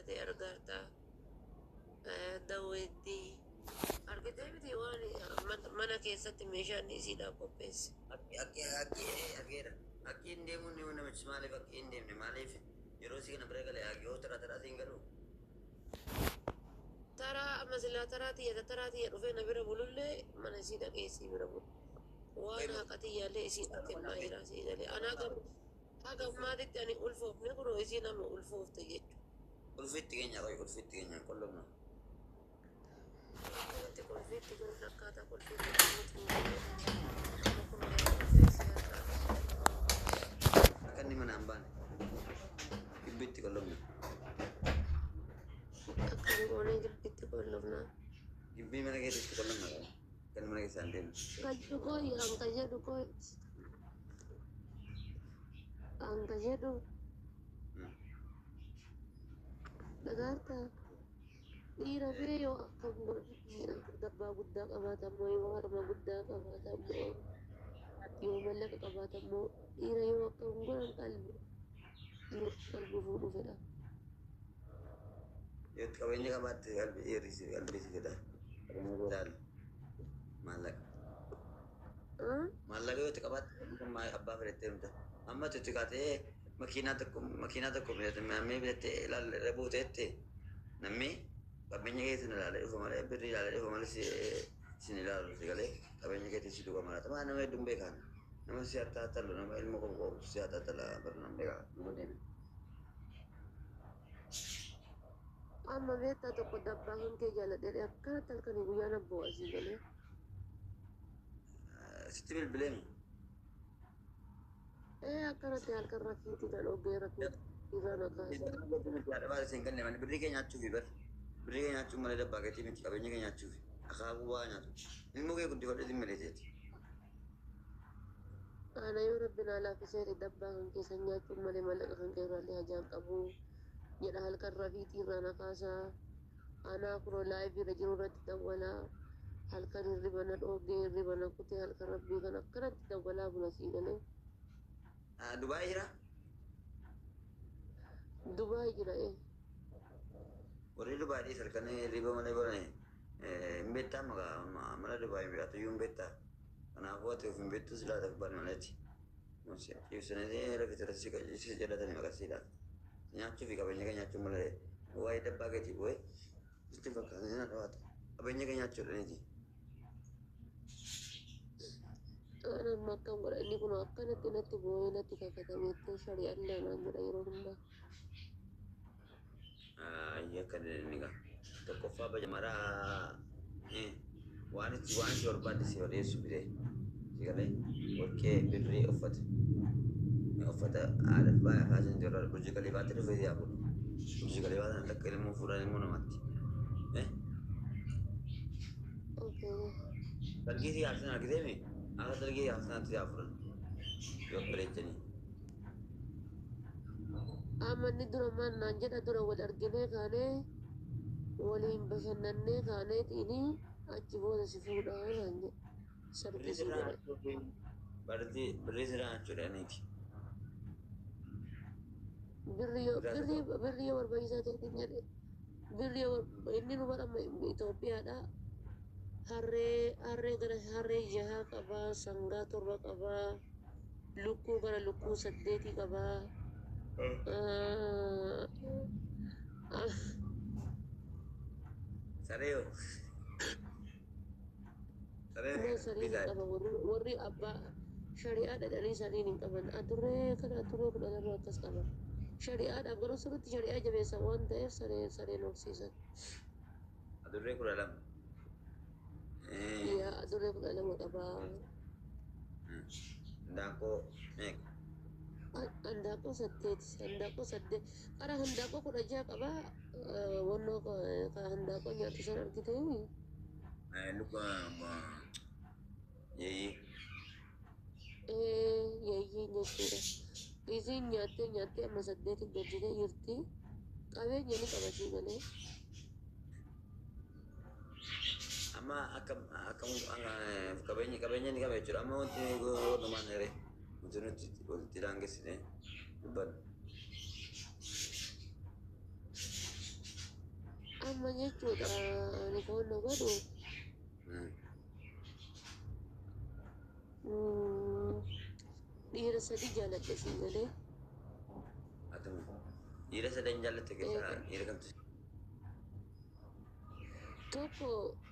ta'e argaarta. Daweetti argitee miti waan mana keessatti meeshaan isiidhaaf qopheesse. Akki akki akki argeera. Akki hin deemuun ni namichi maaliif akki hin deemne, maaliif yeroo si kana bira gale yoo taraa taraa siin galu. Taraa amma silaa taraa tiyya taraa tiyya dhufee na bira bulullee mana isii dhaqee isii bira bulu. Waan haqa tiyyaallee isiidhaaf kennaa jira asii galee. Anaa haga ammaatitti ani ulfoofne, kunoo isiin amma ulfoofte jechuudha. Ulfitti keenya qoy, ulfitti keenya qollobna. Akkamitti qulfiitti jiru, akkaataa qulfiitti jirutti hin jiru. Amma kunoo ulfeessee harkaa. Akka inni mana hin baane gibbitti qollobna. Akkam goonee gibbitti qollofna? Gibbii mana keessatti qollobna qaba. Akka inni mana keessaa hin deemne. Galchu koo hanka jedhu koo hanka jedhu dhagaarta dhiira bee yoo akkam godhan, dabbaa guddaa qabaatan moo, yoo harma guddaa qabaatan moo, yoo mallaqa qabaatan moo, dhiira yoo akkam godhan qalbi dhiira qalbii fuudhuu fedha. Yoo qabeenya qabaatte qalbii dhiirri si qalbii si fedha. Qabeenya ilaali. Maallaqa. Maallaqa yoo itti qabaatte abbaa fedhattee himta. Amma xixiqqaatee makiinaa tokko bitatte, bitattee ilaalle irra buuteetti, namni qabeenya keessa ilaalee dhufa malee, birrii ilaalee dhufa malee sin ilaalu. Si galee qabeenya keetiin si duuba maraata. Maa nama hedduun beekan. Nama si hattaattalu, nama ilma qabu qabu si hattaattala bara nama beekaa duuba deeme. Amma beektaa, tokko dabbaa kan kee jaaladhe akkanatti halkanii guyyaa na bo'aa asii galee. Sitti bilbileemi. Ee, akkanatti halkan rafiitii na dhoggee, rafiitii irraa na kaase. Yaada baasee hin kenne malee, birrii kee nyaachuufi bar. Birrii kee nyaachuu malee dabbaa keetii miti, qabeenya kee nyaachuufi. Akaakuu waa nyaatu. Ilmoo kee guddifadhu maleeteeti. Ana yoo rabbi naa laaffiseeti dabbaa kan keessan nyaachuun malee mallaqa kan kee irraallee hajaan qabu jedha, halkan rafiitii irraa na kaasaa. Anaa kunoo live irra jiru irratti dawwalaa, halkan hirriba na dhoogee, hirriba na kutee, halkan rabbii kan akkanatti dawwalaa bula sii galee. Dubaay jira? Dubaay jira, ee. Warri Dubaay dhiis, halkan hirriba malee barane hin beektaa, maqaa mala Dubaay atuyyuu hin beektaa. Kanaafuu ati of hin beektu silaa ta'u maleeti. Ibsanii rafiitu si jalatanii maqasiidha. Nyaachuu fi qabeenya kee nyaachuu malee waa'ee dabbaa keetii bu'ee sitti fakkaata na dhawaata. Qabeenya kee nyaachuu dhaniiti. Ana amma akkam godha? Inni kun akkanatti natti boo'ee natti kakatameettee shari'aan naan jedha yeroo hundaa. Ayyi akka inni gaa. Tokkoffaa bajamaraa waan itti barbaadde si odeessu fide. Si galee warqee, birrii, uffata. Uffata aadaa baay'ee faashinii jirra. Burji Kaliifaatti dhufee si haa fuudhu. Burji Kaliifaa sana takka ilmoo fuudhan ilmoo namatti. Okay. Dalgii si yaabsan argiteemi? Akka dalgii yaabsanaatti si haa fuudhan. Yoo bareechanii. Amma inni dura maal naan jedha? Dura wal arginee kaanee waliin bashannannee kaaneetiin achi booda si fuudhaa naan jedha. Birrii Sargii si sirraa godha. nyaachuufi birrii sirraa nyaachuudhaaniiti. Birri yoo birri yoo barbaachisaa ta'e jedhe, birri yoo inni nu bara Itoophiyaadha. Harree gara harree jaha qabaa, sangaa torba qabaa, lukkuu gara lukkuu saddeetii qabaa. Saree yoo? Saree Nama sariin hin bitaa. qaban, warri abbaa shari'aa dhadhanii sariin hin qaban. Adurree kana, adurree 12 akkas qaban. Shari'aadhaaf garuu sirriitti shari'aa jabeessan waan ta'eef sareen horsiisan. Adurree 12. Yaa, adurree 12 qabaa. Handaaqqoo meeqa? Handaaqqoo saddeet, handaaqqoo saddeet. Qara handaaqqoo 16 qabaa. Wannoo ka handaaqqoo nyaatu san argitee? Luka yeeyyii. Yeeyyiin jechuudha. Isiin nyaattee nyaattee amma saddeetti galchitee jirti. Qabeenya ni qabasii malee. Amma akka akka qabeenya ni qaba jechuudha. Amma wanti walumaan ere wanti nuti walitti daangessine dubbannu. Amma jechuudha ani kan na godhu dhiira sadi jaaladhe siin galee. Atuma dhiira sadan jaallatte keessaa dhiira kamtu? Tokko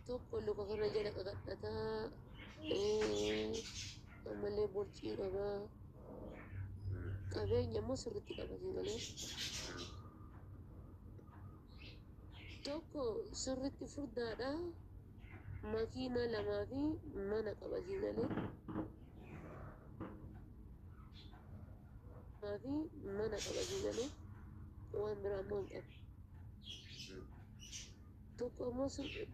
tokko luka kana jala qaqadhataa, ammallee borcii qabaa, qabeenya immoo sirriitti qaba siin galee. Tokko sirriitti furdaadha, makiina lamaa fi mana qaba siin galee. Fi mana qaba siin galee, waan biraa immoo hin qabu. Tokko ammoo sirri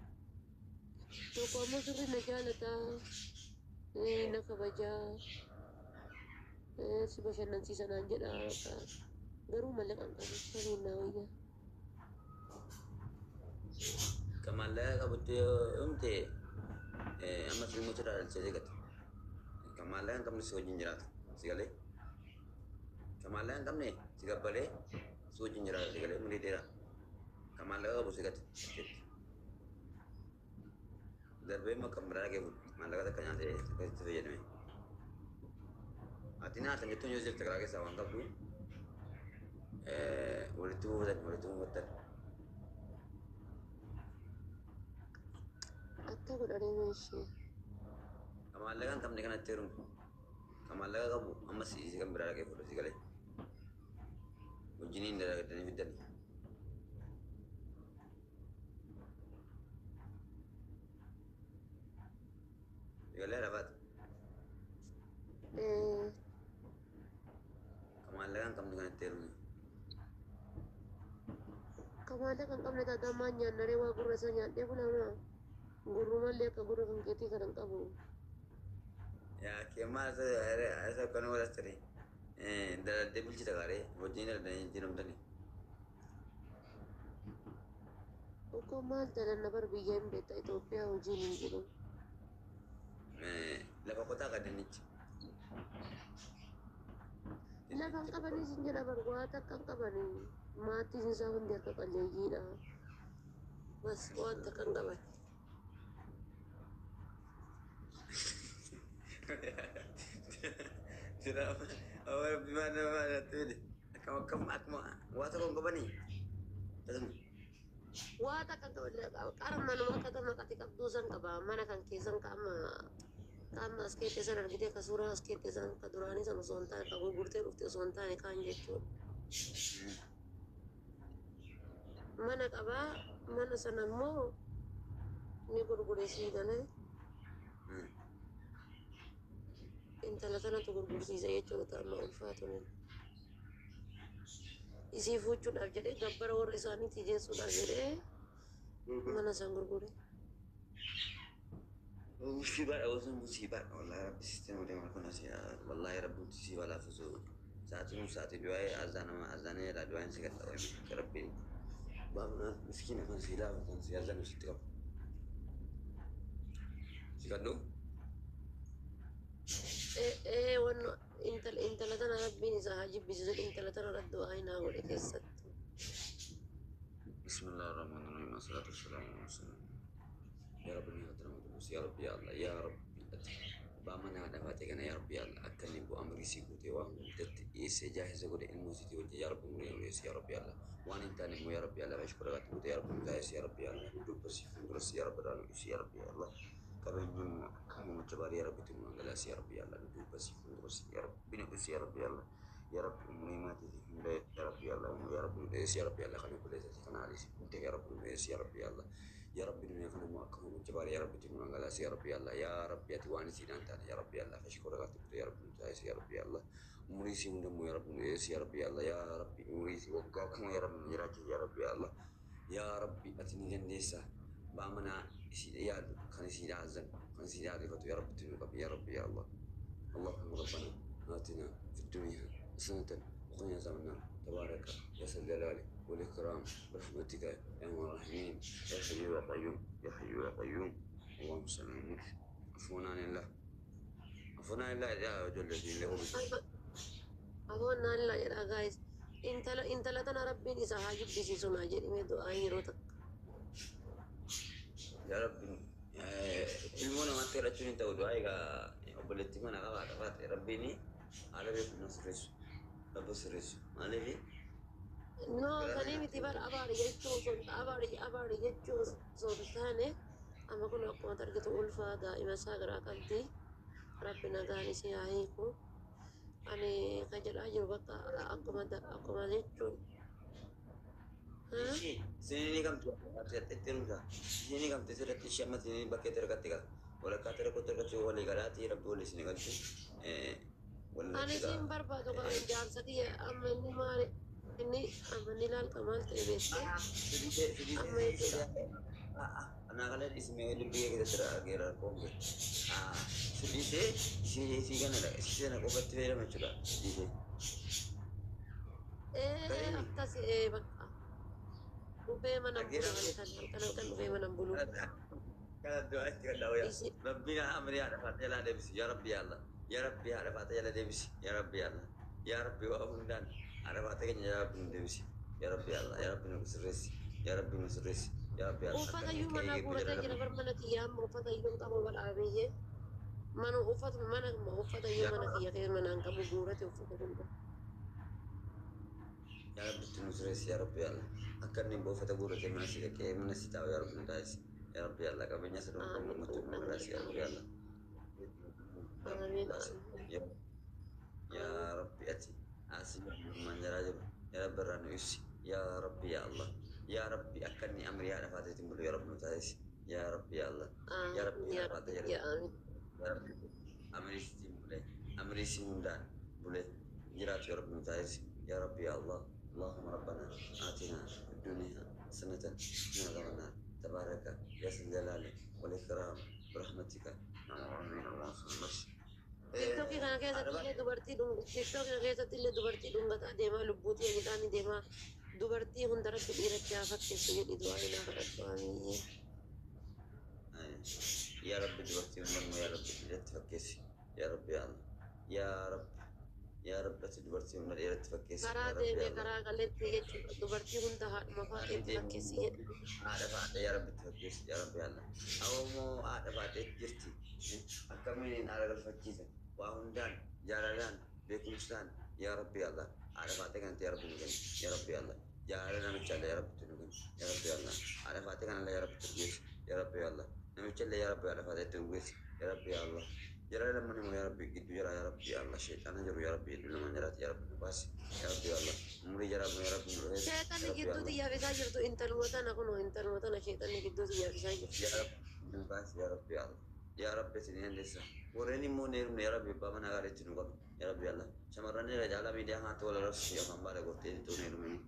na jaalataa, na kabajaa, si bashannansiisa naan jedha, garuu mallaqa hin qabu, saniin naa wayyaa. Kan maallaqa qabutti yoo himte ammas ilmoo irraa dhalchee gata. Kan maallaqa hin qabne si wajjin jiraata. Si galee? Kan maallaqa hin qabne si gabbalee si wajjin jiraata si galee umurii dheeraa. Kan maallaqa qabu si gata. Darbee immoo kan biraa dhaqee fuudha. Maallaqa takka nyaatee akkasitti fayyadame. Ati nyaatan jettuun yoo jirte karaa keessaa waan qabdu walitti buufatan walitti buufattan. Akka godhanii meeshee. Kan maallaqa hin qabne kanatti heerumu. Kan maallaqa qabu ammas si kan biraa dhaqee fuudha si galee. Wajjiniin dalagatanii fiddanii. Si galee rafaati. Kan maallaqa hin qabne kanatti heerumu. Kan maallaqa hin qabne taataan maal nyaannaree waa gurra isaa nyaadhee bulamaa. Gurrumallee akka gurra kan keetii kana hin qabu. Yaa kee maal isa akkana godhas ture. Daladdee bulchita gaaree wajjin daladdanii jijjiiramtanii. Ukkoo maal dalanna bar biyya hin beekta Itoophiyaa hojiin hin jiru. Lafa qotaa ka dinnicha. Lafa hin qabanii sin jedha bar waa takka hin qabanii. Maatiin isaa hundi harka qalleeyyiidha. Bas waan takka hin qaban. Diraama rabbi maal nama maal natti fide. Akkam akkam akkuma waa tokko hin qabanii. Tasuma. Waa takka hin qaban. Qara manuma akka maqati qabduu san qaba. Mana kan keessan qaama qaama as keette san argitee ka suuraa as keette san ka duraanii san osoo hin taane ka gurgurtee dhufte osoo hin taane kaan jechuudha. Mana qabaa, mana sana immoo ni gurgure sii galee. Intala tanatu gurgursiisa jechuudha amma ulfaatuun. Isii fuuchuudhaaf jedhee gabbara warra isaaniitii geessuudhaaf jedhee mana san gurgure. Musibaadha osoo musibaadha wallahi rabbi sitti deema kun asi wallahi rabbi musiba laafisu sa'aatiin sa'aatii du'aa azaanama azaanee du'aan si gadha wayi rabbi baafna miskiina kan si laafu kan si azanu sitti qabu. Si kadhu? Wanno intala tana rabbiin isaa haa jibbisiisu, intala tana irratti du'aa hinaa godhe keessattuu. بسم الله الرحمن الرحيم، الصلاة والسلام على رسول الله. يا رب نعم يا رب يا الله يا رب baamana haadha faatee kana yaa rabbi ya Allah akka inni bu'aa amrii guutee waan hundatti dhiyeessee jaahisa godhe ilmoo isiitii wajjin yaa rabbi umurii umurii yaa rabbi ya Allah waan hin taane immoo yaa rabbi ya Allah meeshaa godhagaatti guutee yaa rabbi mutaa'es yaa rabbi ya Allah dubbasii fuulduras yaa rabbi raanu ibsi yaa rabbi ya Allah qabeenyummaa akkuma baarii yaa rabbi itti dhangalaas yaa rabbi ya Allah dubbasii fuulduras yaa rabbi ni ibsi yaa rabbi ya Allah yaa rabbi umurii maatii hunda yaa rabbi ya Allah yaa rabbi nu yaa rabbi ya Allah kan obboleessa kana aliis hunda yaa rabbi nu yaa rabbi ya Allah yaa rabbi dunia kana immoo akka uumicha baarii yaa rabbi itti dhangalaas yaa rabbi ya Allah yaa rabbi ati waan isiidhaan taane yaa rabbi ya Allah fashii godhagaatti guutee yaa rabbi nu taa'es yaa rabbi ya Allah umurii isii hunda immoo yaa rabbi nu yaa rabbi ya Allah yaa rabbi umurii isii waggaa kuma yaa rabbi nu jiraachisi yaa rabbi ya Allah yaa rabbi ati ni dandeessa baamanaa isiidha yaadu kan isiidha azan kan isiidha ariifatu yaa rabbi itti nu qabi yaa rabbi ya Allah. اللهم ربنا آتنا في الدنيا حسنة وقنا عذاب النار. تبارك يا ذا الجلال والإكرام برحمتك يا أرحم الراحمين يا حي يا قيوم يا حي يا قيوم. اللهم صل على محمد. عفونا عن الله عفونا عن الله يا رجل الذين له Afoon naan jedha guys. Intala tana rabbiin isaa haa jibbisiisu naa jedhime du'aa yeroo takka. Yaa Rabbi, ilmoo namatti kadhachuun hin ta'u. Du'aa egaa obboleettii mana qabaa qabaate Rabbiin haala beeku na sirreessu. Rabbi sirreessu. Maaliif? No, sanii miti bar, abaari jechuu osoo abaari jechuu osoo hin taane, amma kun akkuma argitu ulfaa daa'ima isaa garaa qabdi. Rabbi nagaan isii haa hiiku. Ani kan jedhaa jiru bakka akkuma jechuun. Ishii isin ni kamtu ati itti hirumta. Ishii ni kamtu sirratti, ishii amma isin bakkeetti argatte gaa. Walakkaatti rakkootti argachuu walii galaati Rabbi walii isin galchu. Ani siin barbaadu gaa jaarsa kiyya. Amma inni maali, inni amma inni ilaalka maal ta'e beektee amma jechuudha. Anaa kana dhiismee dubbii kee keessatti argeera rakkoon kee. Si dhiisee isii kana isii sana qofatti fayyadama jechuudha. Dhiisee. Ee, akkasi, bakka dhufee mana bulu, halkan halkan halkan dhufee mana bulu. Kana du'aa itti kadhaa wayyaa. Rabbiin amrii haadha faatee jalaa deebisi. Yaa Rabbi yaa Allah. Yaa Rabbi, haadha faatee jala deebisi. Yaa Rabbi yaa Allah. Yaa Rabbi, waa hundaan haadha faatee keenya yaa Rabbi nu deebisi. Yaa Rabbi yaa Allah. Yaa Rabbi nu sirreessi. Yaa Rabbi nu sirreessi. Yaa Rabbi yaa Allah. Uffata iyyuu manaa guuratee jira bar. Mana kiyya amma uffata iyyuu hin qabu bar abiyyee. Mana uffatu, mana uffata iyyuu mana kiyya keessa manaan qabu, guurate uffata hunda. Yaa Rabbi itti nu sirreessi, yaa Rabbi yaa Allah. Akka inni uffata guuratee mana si dhaqee mana si taa'u yaa Rabbi nu taasisi. Yaa Rabbi yaa Allah, qabeenya isa dhuunfaa gammachuu nu badhaasi, yaa Rabbi yaa Allah. Amiin. Yaa Rabbi, ati asii maan jaraa jiru yaa Rabbi irraa nu ibsi. Yaa Rabbi yaa Allah. Yaa Rabbi, akka inni amrii haadha faateetiin bulu yaa Rabbi nu taasisi. Yaa Rabbi yaa Allah. Yaa Rabbi, haadha faatee Yaa jala. Amiin. Yaa Rabbi, amrii sitiin bulee, amrii si hundaan bulee jiraatu yaa Rabbi nu taasisi. Yaa Rabbi yaa Allah. اللهم ربنا آتنا في الدنيا حسنة وقنا عذاب النار. تبارك يا ذا الجلال والإكرام برحمتك يا الراحمين. اللهم صل. Tiktokii kana keessatti illee dubartii, Tiktokii kana keessatti illee dubartii dhungataa deemaa, lubbuutii jedhaanii deemaa, dubartii hundarratti dhiiratti haa fakkeessu jedhi du'aa ilaa kadhadhu amiin. Yaa Rabbi, dubartii hundanuu yaa Rabbi dhiiratti fakkeessi. Yaa Rabbi yaa Allah. Yaa Rabbi, yaa Rabbi, ati dubartii hunda dhiiratti fakkeessi. Karaa Yaa Rabbi deemee yaa Allah. karaa galetti jechuudha, dubartii hunda haadhuma faateetti fakkeessi jedhi. Haadha faatee yaa Rabbi itti fakkeessi, yaa Rabbi yaa Allah. Awwamoo haadha faatee jirti. Akkamiin haadha galfachiisa? Waa hundaan, jaalalaan, beekumsaan, yaa Rabbi yaa Allah. Haadha faatee kanatti yaa Rabbi nu kenni. Yaa Rabbi yaa Allah. Jaalala namichallee yaa Rabbi itti nu kenni. Yaa Rabbi yaa Allah. Haadha faatee kanallee yaa Rabbi itti nu geessi. Yaa Rabbi yaa Allah. Namichallee yaa Rabbi haadha faatee itti nu geessi. Yaa Rabbi yaa Allah. Jara lamman immoo yaa Rabbi gidduu jira, yaa Rabbi yaa Allah. Sheexana jiru yaa Rabbi gidduu lamaan jiraati yaa Rabbi nu baasi. Yaa Rabbi yaa Allah. Umurii jaraa yaa Rabbi nu dheeressi. Sheexanni Yaa Rabbi yaa gidduu Allah. xiyyaaf jirtu intaluma tana, kunoo intaluma tana sheexanni gidduu xiyyaaf jirtu. Yaa Rabbi nu baasi, yaa Rabbi yaa Allah. Yaa Rabbi isin dandeessa. Warreen immoo hin heerumne yaa Rabbi abbaa mana gaariitti nu qabu. Yaa Rabbi Allah. Shamarran irra caalaa miidiyaa kanatti wal arrabsiisu afaan baala gortee tuun heerumini.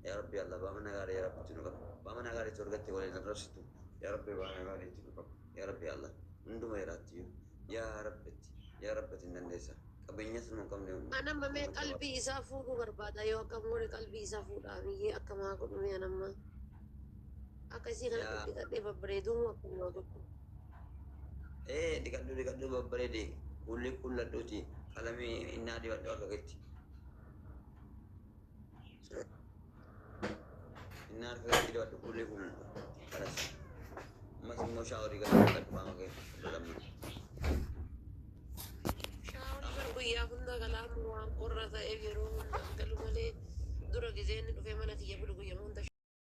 Yaa Rabbi Allah, abbaa mana gaarii yaa Rabbi itti nu qabu. Abbaa mana gaariitti argatte waliin arrabsitu. Yaa Rabbi, abbaa mana gaariitti nu qabu. Yaa Rabbi Allah. Hunduma jiraattiyyuu. Yaa Rabbitti. Yaa Rabbi isin dandeessa. Qabeenya sun hin qabne. Anamma mee qalbii isaa fuudhuu barbaada. Yoo akkam godhe qalbii isaa fuudhaa biyyee akkam haa godhu mee? Anamma akkasii kana dhiqadhee babbareeduu moo akkam haa godhu? Ee, dhiqadhu, dhiqadhu, babbareedi. Kulli kulladhuuti. Qalamii innaa dibadhu harka keetti. Innaa harka keetti dibadhu, kulli kulladhu. Kalas. Ammas immoo shaaworii galii dhiqadhu qaama kee lamman. Shaaworii bar guyyaa hunda galaamu, waan qorra ta'eef yeroo hunda galu malee, dura gizeen dhufee mana kiyya bulu guyyaa hunda.